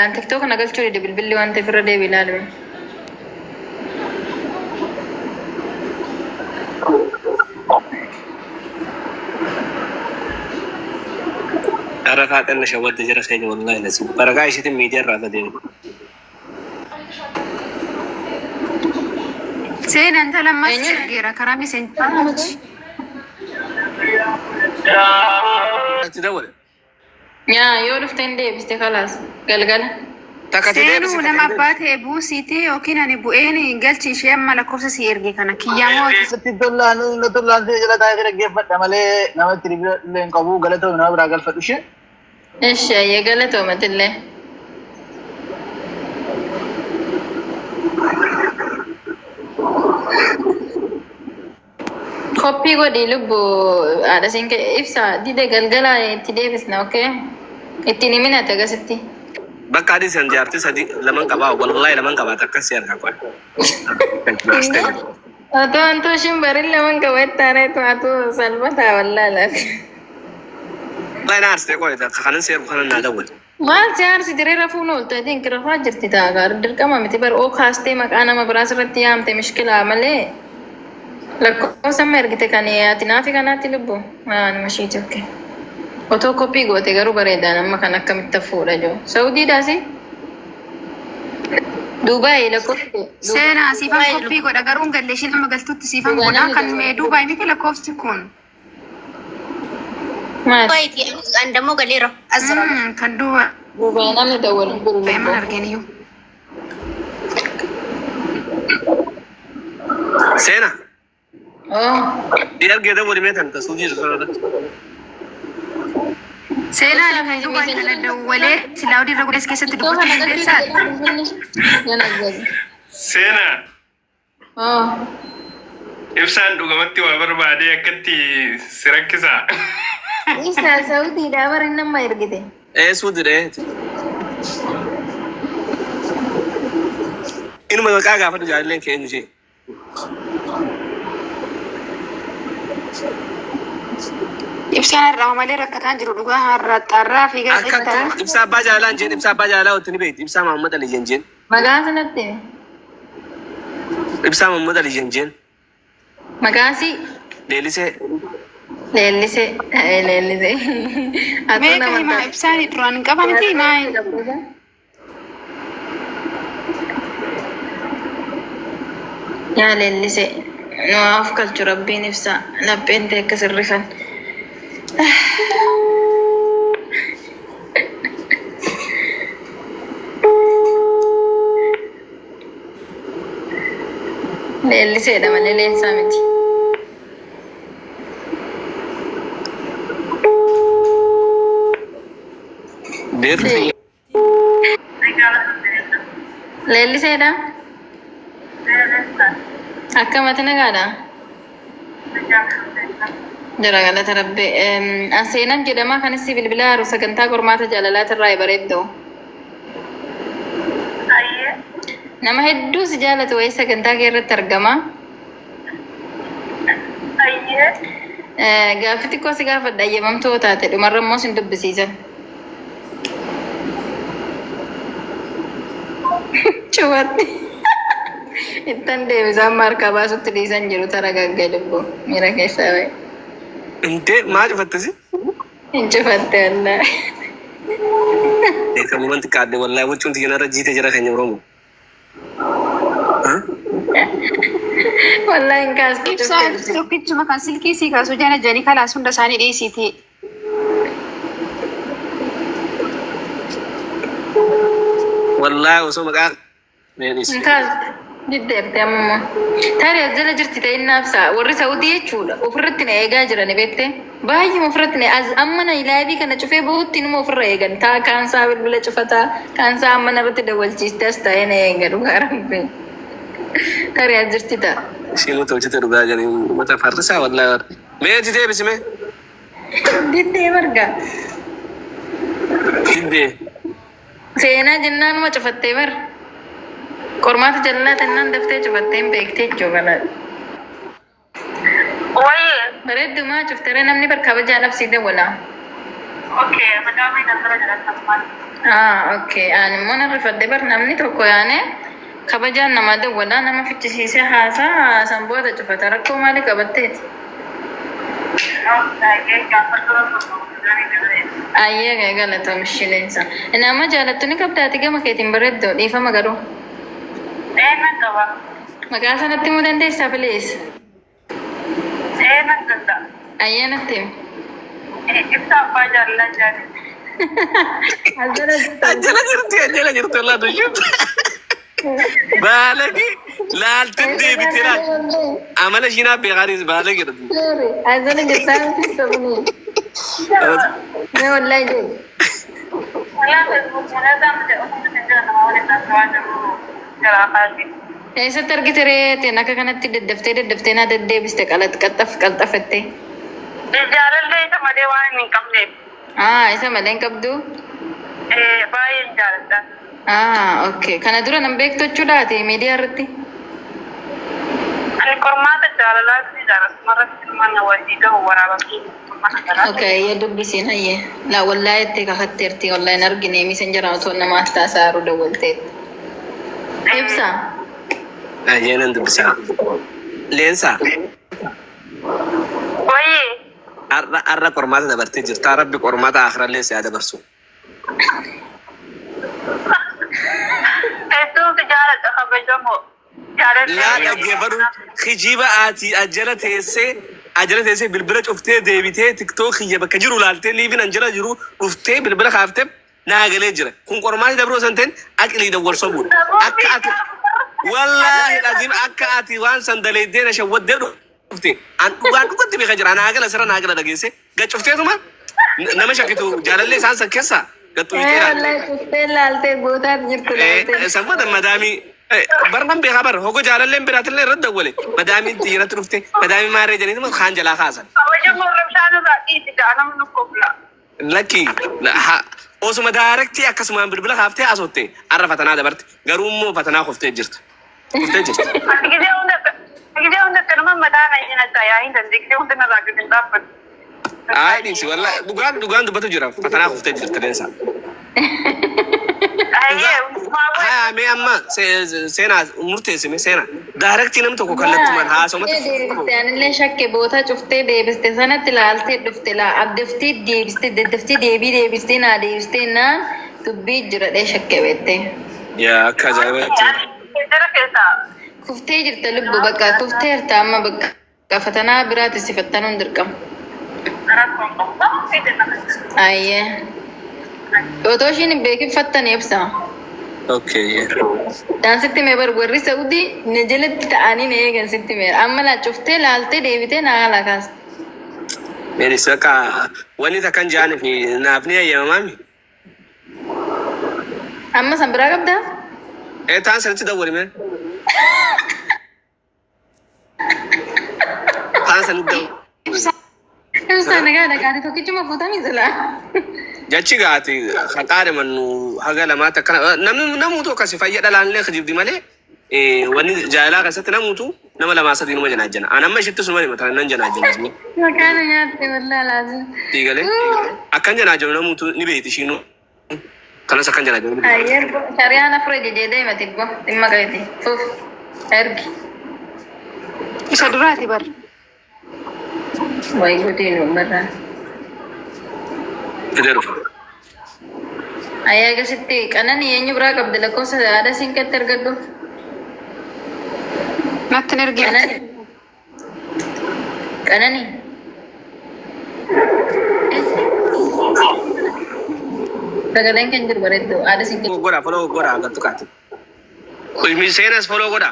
TikTok na galchuu dide bilbilli waan ta'eef irra deebi ilaalme. Barakaa xanna shawwadde jara keenya wallahi nasi. Barakaa ishiitiin miidiyaa irraa badee. Seenaan intala ammas Eenyu? ergeera karaa miseenjii. Itti dawwale. Nyaa yoo dhufte hin deebiste kalaas galgala. Takka itti deebisi Seenuu takka nama hin abbaa deebisi. ta'e buusiitee yookiin ani bu'een galchi ishee amma lakkoofsa si erge kana kiyyamoo Natti tollaan na tollaan si jala taa'ee dhaggeeffadha malee namatti bilbila illee hin qabu galatoon nama biraa galfadhu ishee. Eshi ayyee galatoomatillee. Koppii godhi lubbu haadha siin ibsa dide galgala itti deebisna okay? Ittiin himinate akkasitti. Bakka adii san jaartii sadi laman qabaa wallahi laman qabaa takka si harkaa qoy. Otoo antuu ishiin barin laman qaba itti atu salphataa wallaala. Wallahi na aarsite qoy takka kanan seeru kanan naa dawwale. Maal si aarsi diree rafuun ooltu I think rafaa jirti taagaa dirqama miti bar oo kaastee maqaa nama biraas irratti yaamte mishkilaa malee lakkoofsa amma ergite kan ati naafi kanaatti lubbu nama ishiiti okay. Otoo koppii goote garuu bareedaan amma kan akkamitti fuudha jiru. Saudiidhaasi Dubaay lakkoofsi Seenaa siifan koppii godha garuu hin galle ishiin amma galtutti siifan Dubaay godha namni kan dawwale. mee Dubaay miti lakkoofsi kun. Maal? Dubaayiti an dammoo galeera as jira. Kan Dubaay Dubaay namni dawwalu hin jiru man lubbu. argeen iyyuu. Seena. Oh. Di argee dawwali mee tan tasuu jiru sana irratti. Seenaa kan Dubaay kana dawwalee silaawdii irra godhees keessatti Ittoo dubbachuu kana dandeessaa? galchuu. Seenaa Oh. ibsaan dhugamatti waa barbaadee akkatti si rakkisaa. Isa Saudiidhaa bara inni amma ergite. Ee suuti dhee. Inuma maqaa gaafadhu jaalalleen kee eenyu jee. Ibsaan har'aa malee rakkataa jiru dhugaa har'aa xaarraa fi gara Akka itti ibsaa abbaa jaalalaa hin jeen ibsaa abbaa jaalalaa watti ni beekti ibsaa Mahammad Ali jeen jeen. Maqaa sanatti himi. Ibsaa Mahammad Ali jeen jeen. Maqaa sii Leellisee. leellisee. Leellisee. Atuu Meeqa nama himaa taate. ibsaan duraan hin qaba miti maal? Yaa leellisee. Nu haaf galchu rabbiin ibsaa. Lapheen ta'e akka sirrifan. Leelliseedha malee leensaa miti. Beerri. Leelliseedha. Akkamati nagaadha? Jira galata rabbi. Seenaan jedhama kanis bilbila haaru sagantaa qormaata jaalalaatirraa bareeddu. Nama hedduu si jaalatu wayii sagantaa kee irratti argama. Gaaffii xiqqoo si gaafadha eeyyamamtuu taate dhumarra immoo sin dubbisiisan. Cufatti. Ittan deebisaan maarkaa baasutti dhiisan jiru tara gaggee lubbuu miira keessaa bahe. Intee maa cufattesi? Hin cufatte wallaahi. Beekamuman xiqqaadde wallahi huccuun tiyya narra jiite jira keenya Oromoo. Wallaahi hin kaastu Ibsaa cuftee. tokkichuma kan silkii sii kaasu jana janii kalaas hunda isaanii dhiisiiti. Wallahi osoo maqaa mee dhiisi. Hin kaastu. Diddeerte ammoo. Tarii as jala jirti ta'in naafsa warri Saudii jechuudha ofirratti na eegaa jirani beekte. Baay'uma ofirratti na as amma na laayivii kana cufee bahutti inuma ofirra eegan taa kaansaa bilbila cufataa kaansaa amma narratti dawwalchiiste as taa'ee na eega dhugaa rabbi. Tarii as jirti ta'a. Isheen tolchite dhugaa jedhanii uummata farrisaa wallahi. Mee itti deebisi mee. Diddee marga. Diddee. Seenaa jennaanuma cufattee bar. Qormaata jallaa jennaan daftee cufattee hin beektee jechuu kana. Wayye. Bareeddumaa cufteree namni bar kabajaadhaaf sii dawwala. Okay, maqaa mee nambara jedhan sabmaan. Ah, okay. Ani immoo nan rifadhe bar namni tokko yaane kabajaan namaa dawwalaa nama fichisiisee haasaa san booda cufata rakkoo maalii qabatteeti? Ayyee galatoom ishileensa. Nama jaalattu ni qabdaati gama keetiin bareeddoo dhiifama garuu. Ee, nan qaba. Maqaa sanatti himuu dandeessaa, please? Ee, nan danda'a. Ayyee, natti himi. Ibsa abbaa jaalalaa jaalladha. As jala jirta. Ajjala jirti, ajjala jirti, wallaahi dushuutti. Baalagi laaltee deebitee laal. Amala ishiin beekaanis baalagi jedhatu. Sorry, as jala jirtaa miti sabni. Mee wallahi jedhi. Walaa Facebook mul'ataa miti osoo hin jira nama waliin haasawaa jiru jira kaase. Eessatti argite reeteen akka kanatti daddaftee daddaftee naa deddeebiste qalat qaxxaf qalxafattee? Jaalallee isa malee waan hin qabneef. Ah, isa malee hin qabdu? Ee, baay'een jaaladha. Ah, okay. Kana dura nan beektu jechuudhaati miidiyaa irratti? Ani qormaata jaalalaatti jaalatuma mana wajjii gahu waraabamee mana garaa. Okay, ya dubbisiin hayyee. La wallahi itti kakatteerti, wallahi hin argine messenger otoo namaaf taasaaru dawwalteetti. Ibsa. Ayyee, nan dubbisaa. Leensaa. Wayii. Har'a har'a qormaata dabartee jirta. Rabbi qormaata akirallee si haa dabarsu. Hedduu si jaaladha kabajamoo. Laa Jaalallee. dhaggeeffadhu, kijiba ati ajjala teessee bilbila cuftee deebitee TikTok kiyya bakka jiru laaltee liiviin an jala jiru dhuftee bilbila kaaftee naa galee jira. Kun qormaati dabroo san ta'in aqlii dawwal sobuudha. Akka ati wallaahi lazim akka ati waan san daleeddee na shawwaddee dhufte an dhugaan dhugatti beeka jira. Naa gala sirra naa gala dhageesse gad cufteetuma nama shakkitu jaalallee isaan san keessaa gattu Ee, wallahi cuftee laaltee gootaat jirtu laaltee. Sammata madaamii barnan beekaa bar hogo jaalalleen biraatillee irratti dawwale madaamiin xiyyiratti dhufte madaamii maarree jedhanii kaan jalaa kaasan. Kabajamoo, rabshaan irraa dhiisi ja'a namni kofla. Lakki, osuma direct akkasumaan bilbila kaaftee haasofte har'a fatanaa dabarte, garuu immoo fatanaa kuftee jirta. Kuftee jirta. Ati gisee hunda akkanuma mataa na hin yaa hin dandeenye gisee hunda narraa gadi hin dhaabbatu. Ayi dhiisi, wallaahi dhugaan dhugaan dubbatu jira, fatanaa kuftee jirta leensaa. Ayyee. Haa, mee amma seenaa murteessime, seenaa direct namni tokko kallattumaan haasawmatti. Deebiste, anillee shakke, bootaa cuftee deebiste sanatti laaltee dhufte laa abdaftee deebiste daddaftee deebii deebistee naa deebistee naan dubbii jira dhee shakke beette. Yaa akka ajaa'ibaatti. Jara keessaa. Kuftee jirta lubbu, bakka kufteerta amma, bakka fatanaa biraatti si fattanuun dirqama. Rakkoon qabu. Ayyee. Otoo ishiin hin beekin fattani ibsa. Okay. Daansitti mee bar warri Saudii na jalatti ta'anii na eegan sitti mee amma laa cuftee laaltee deebitee naa haala kaasta. Meeris bakka wanni takkan jaanii fi naaf ni eeyyamamaami. Amma san biraa qabdaa? Ee, taan sanitti dawwali mee. Taan sanitti dawwali. Ibsaa, nagaa dhaqaati tokkichuma fuutamii silaa. Jechi gaati haqaadhe mannu haga lamaatti akkana namni namuutu akkasi fayya dhalaallee kijibdi malee wanni jaalalaa keessatti namuutu nama lamaa sadii numa janaajjana. An amma ishitti suma hima nan janaajjana ismi. Maqaan nyaatte wallaa laazim. Diigalee akkan janaajjanu namuutu ni beekti ishiinuu. Kanas akkan janaajjanu ni beekti. Ayyee, shari'aan afur ejejee deema xiqqoo dhimma qabeeti. Fuuf ergi. Isa duraati bar. Wayi guutiin uummataa. Fidee dhufa. Ayyee, akkasitti qananii eenyu biraa qabdi lakkoofsa haadha siinqetti argadhu. Natti hin ergine. Qananii. Qananii. Sagaleen kan jiru bareeddu haadha siinqetti. Godha, follow godha agartu kaati. Seenas follow godha.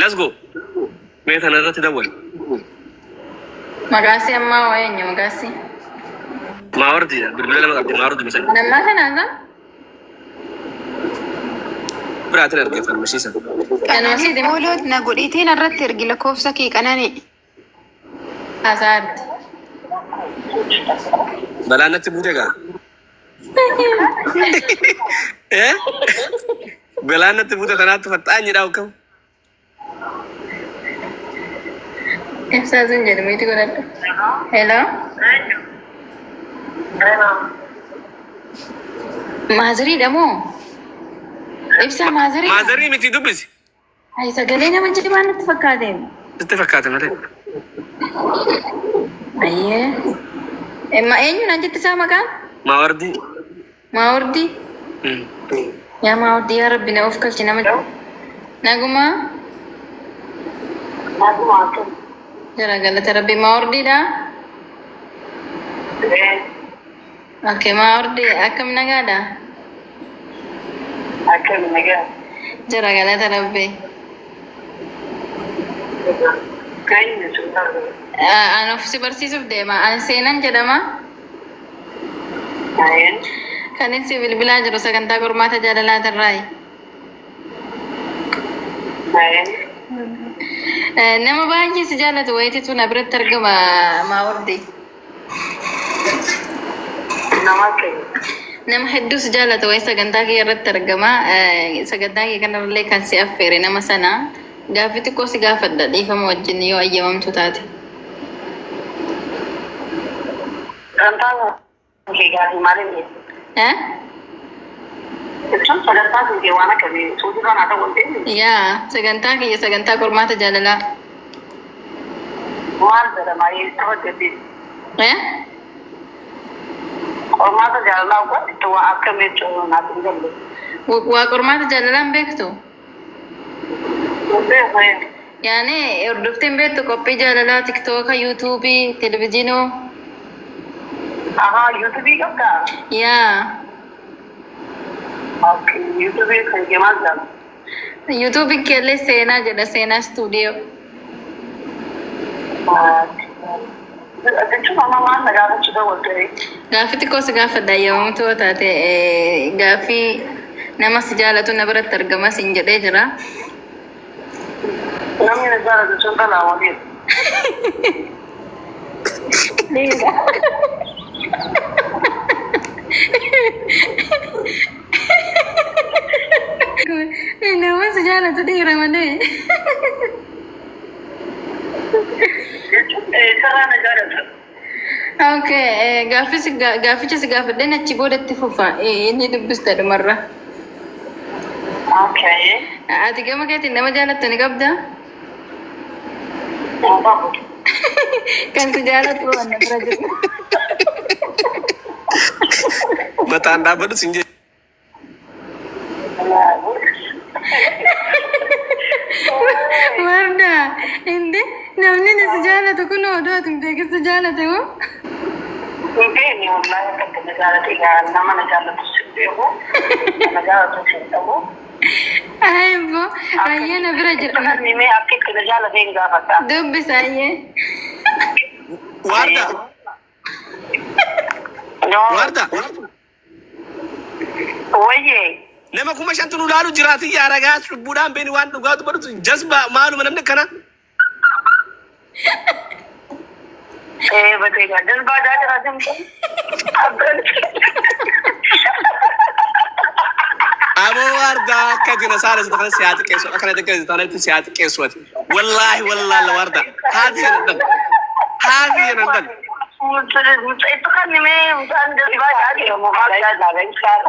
Let's go. Mee kana irratti dawwali. Maqaasii ammaa waa eenyu maqaasii? Maawardiidha. Bilbila lama qabdi. Maawardi misali. Nammaa kanaasaa? Biraatiin argee falmisiisa. Kanuma siiti Follow na godhiitiin irratti ergi lakkoofsa kee, Qananii. Haasaarti. Balaan natti buute gaa. Eh? Balaan natti buute kanaatti faxaan jedhaa akkam. Ibsaa sun jedhu miti godhadhu. Hello. Hello. Maazariidha moo? Ibsaa maazariidha? Maazarii miti dubbisi. Ay, sagalee nama jibaa natti fakkaate. Sitti fakkaate malee. Ayyee. Ma eenyu naan jette isaa maqaan? Maawardii. Maawardii? Yaa Maawardii yaa Rabbi na of galchi nama. Nagumaa? Jara galata Rabbi Maawardiidha? Okay, Maawardii akkam nagaadha? Akkam nagaa. Jara galata Rabbi. Keenya sultaan. An of si barsiisuuf deema. An seenan jedhama. Kan inni bilbilaa jiru sagantaa qormaata jaalalaatirraayi. Nama baay'ee si jaallatu wayititu na biratti argama Maawardii. Nama keenya. Nama hedduu si jaallatu wayii sagantaa kee irratti argama. Sagantaa kee kanarrallee kan si affeere nama sana. Gaaffii xiqqoo si gaafadha dhiifama wajjin yoo ayyamamtu taate. Sagantaan kee gaaffii maaliin dhiyeesse? Eh? Jechuun sagantaan kee waan akkamii suutii haa ta'u wanti Yaa sagantaa kiyya sagantaa qormaata jaalalaa. maal jedhama eessa hojjete? Eh? Qormaata jaalalaa uffatti waa akkamii jechuun naaf hin galle. Waa qormaata jaalalaa hin beektu? Yaani hordoftee hin beektu qophii jaalalaa tiktooka, yuutuubii, televizyiinoo. Ahaa, yuutuubii qabdaa? Yaa. Okay, yuutuubii kan kee maal jedhama? Yuutuubiin keellee seenaa jedha seenaa istuudiyoo. Jechuun amma maal na gaafachuu dawwalte? Gaaffii xiqqoo si gaafadha ayyamamtuu yoo taate gaaffii nama si jaalatu na biratti argama siin jedhee jira. Namni na jaalatu sun dhalaa waliin. Dhiira. Nama si jaalatu dhiira malee. Jechuun sarara na jaalatu. Okay, gaaffii si gaafficha si gaafadheen achi booda itti fufa. Inni dubbista dhumarra. Okay. Ati gama keetiin nama jaalattu ni qabdaa? Hin qabu. Kan si jaalatu waan na bira jiru. Mataan dhaabbadhu sin jedhe. Warda, inde namni na si jaalatu kun odoo ati hin beekin si jaalate moo? Hin beekne wallaahi akka itti na jaalate egaa nama na jaalatu sin beeku. Na jaalatu sin qabu. Ayyee ayyee na bira jira. Mee akka itti na jaalate hin gaafadha. Dubbisa ayyee. Waarda. Waarda. Wayyee. Nama 5000tu nu laalu jiraati yaa ragaa cubbuudhaan beeni waan dhugaa dubbatu jazba maaluma namni akkana. Ee batee gaa jazbaa gaa jira jimtu. Aboo waardaa akka ati na saala kana si haa xiqqeessu akkana xiqqeessu taanatti si haa xiqqeessu ati. Wallaahi wallaahi waardaa haati jedhan dhan haati jedhan dhan. Itti kan himee mucaan jazbaa gaa jira moo maal gaa jira ibsaa.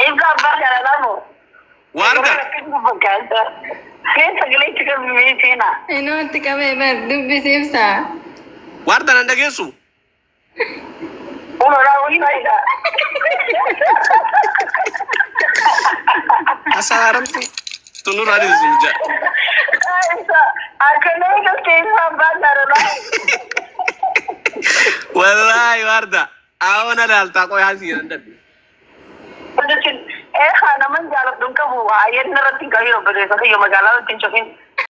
Ibsaa abbaa jaalalaa moo? Waardaa. Mee sagalee itti qabimee seenaa. Inoo itti qabee bar dubbisi ibsaa. Waardaa nan dhageessu. Uloolaa wayii baay'ee. Asaaramtu tunurraa dhiisu jaa. Akka nama galtee ibsaa abbaa jaalalaa. Wallaahi waardaa aawwana laaltaa qoy haati jedhan dhan. Jechuun ee haa naman jaaladhu hin qabu ayyaanni irratti hin qabiin obboleessa kiyya magaalaa irratti hin cufin.